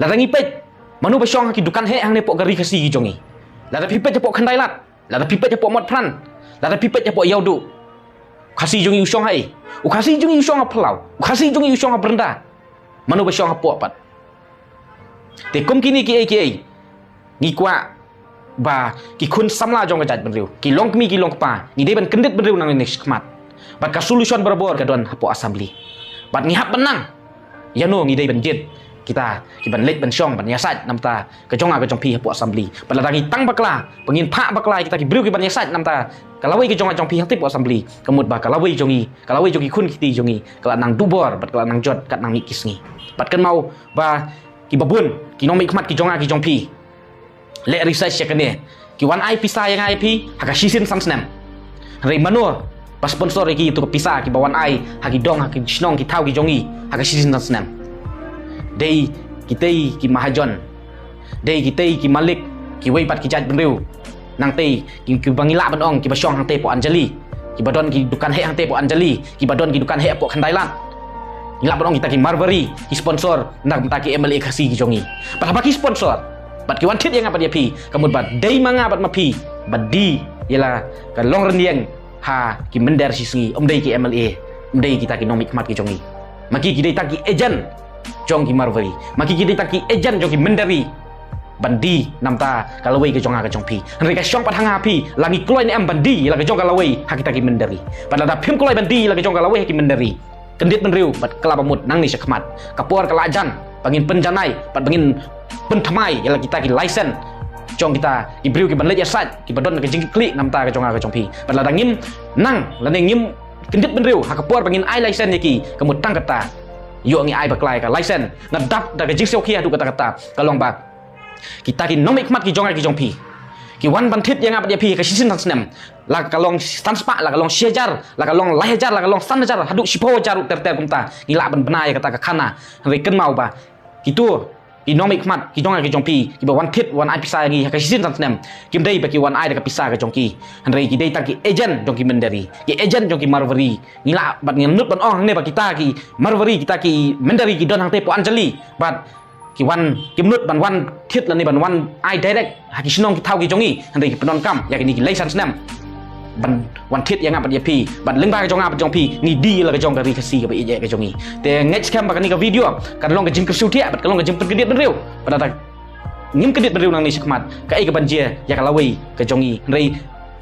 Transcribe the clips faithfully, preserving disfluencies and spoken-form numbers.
Lada ngi peit, mano ba shong ha ki dukan heh hangne hapoh ka ri Khasi jong ngi? Lada phi peit hapoh Khyndai Lad, lada phi peit hapoh Motphran, lada phi peit hapoh Ïewduh, u Khasi jong ngi u shong ha ei? U Khasi jong ngi u shong ha phyllaw, u Khasi jong ngi u shong ha byrnda. Mano ba shong hapoh pat? Te kum kine kiei kiei, ngi kwah ba ki khun samla jong ka jaitbynriew, ki longkmie ki longkpa, ngi dei ban kyndit bynriew nangne shakhmat. Bad ka solution barabor ka don hapoh Assembly. Bad ngi hap ban nang ïano ngi dei ban jied, kita ki ban leit ban shong ban ïasaid namar ka jong nga ka jong phi hapoh Assembly. Bad lada ngi tang bakla, ba ngin phah bakla ïa kita ki briew ki ban ïasaid namar ka lawei ka jong nga jong phi hangtei hapoh Assembly, ka mut ba ka lawei jong ngi, ka lawei jong ki khun ki kti jong ngi ka la nang dubor bad ka la nang jot kat nang mih ki sngi. Bad kynmaw ba kiba bun ki nongmihkhmat ki jong nga ki jong phi, leh research ïa kane, ki wan ai pisa ïa nga ïa phi ha ka shisien san snem. Hynrei mano ba sponsor ïa ki, ïa tu ka pisa kiba wan ai ha ki dong, ha ki shnong, ki thaw ki jong ngi ha ka shisien san snem? Dei kitei ki mahajon, dei kitei ki malik, kiwei pat ki jaitbynriew. Nangtei ki, kiba ngi lah ban ong kiba shong hangtei hapoh Anjali, kiba don ki dukan heh hangtei hapoh Anjali, kiba don ki dukan heh hapoh Khyndai Lad. Ngi lah ban ong kita ki Marwari ki sponsor na ka bynta ki MLA Khasi ki jong ngi. Bad haba ki sponsor, bad ki wan thied ïa nga bad ïa phi, ka mut ba dei ma nga bad ma phi ban die ïa la ka longrynïeng ha ki mynder shisngi, ym dei ki MLA, ym dei kita ki nongmihkhmat ki jong ngi. Ma ki, ki dei tang ki agent jong ki Marwari. Ma ki, ki dei tang ki agent jong ki mynder ri ban die namar ka lawei ka jong nga ka jong phi. Hynrei ka shong pat ha nga ha phi, la ngi kloi ne em ban die ïa la ka jong ka lawei ha kita ki mynder ri. Bad lada phim kloi ban die ïa la ka jong ka lawei ha ki mynder ri, kyndit bynriew bad kylla ba mut nangne shakhmat. Ka por ka la jan ba ngin pynjanai bad ba ngin pynthymmai ïa la kita ki license jong kita ki briew ki ban leit ïasaid, kiba don ka jingkitkhlieh namar ka jong nga ka jong phi. Bad lada ngim nang lane ngim kyndit bynriew ha ka por ba ngin ai license ïa ki, ka mut tang kata ïoh ngi ai bakla ïa ka license, nga dap da ka jingsngewkhia haduh katta katta, ka long ba kita ki nongmihkhmat ki jong nga ki jong phi, ki wan ban thied ïa nga bad ïa phi ha ka shisien san snem, la ka long san spah, la ka long shi hajar, la ka long lai hajar, la ka long san hajar haduh shiphew hajar ruh ter ter kumta, ngi lah ban bna ïa kata ka khana. Hynrei kynmaw ba kito ki nongmihkhmat ki jong nga ki jong phi, kiba wan thied wan ai pisa ïa ngi ha ka shisien san snem, kim dei ba ki wan ai da ka pisa ka jong ki. Hynrei ki dei tang ki agent jong ki mynder ri, ki agent jong ki Marwari. Ngi lah bad ngin nud ban ong hangne ba kita ki Marwari, kita ki mynder ri ki don hangtei hapoh Anjali, bad ki wan, kim nud ban wan thied lane ban wan ai direct ha ki shnong ki thaw ki jong ngi, hynrei ki pyndonkam ïa kine ki lai san snem ban wan thied ïa nga bad ïa phi. Bad lyngba ka jong nga bad jong phi, ngi die ïa la ka jong ka ri Khasi kaba ïeit ka jong ngi. Te ngeit skhem ba kane ka video kan long ka jingkyrsiew thiah bad kan long ka jingpynkyndit bynriew. Bad lada ngim kyndit bynriew nangne shakhmat, kaei kaban jia ïa ka lawei ka jong ngi? Hynrei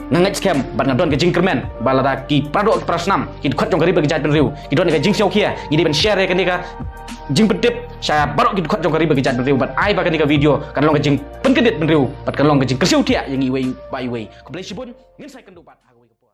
nga ngeit skhem bad nga don ka jingkyrmen ba lada ki para doh ki para snam, ki dkhot jong ka ri bad ka jaitbynriew, ki don ka jingsngewkhia, ngi dei ban share ïa kane ka jingpyntip sha baroh ki dkhot jong ka ri bad ka jaitbynriew, bad ai ba kane ka video kan long ka jingpynkyndit bynriew bad kan long ka jingkyrsiew thiah ïa ngi iwei pa iwei. Khublei shibun, ngin sa ïakynduh pat ha kawei ka por.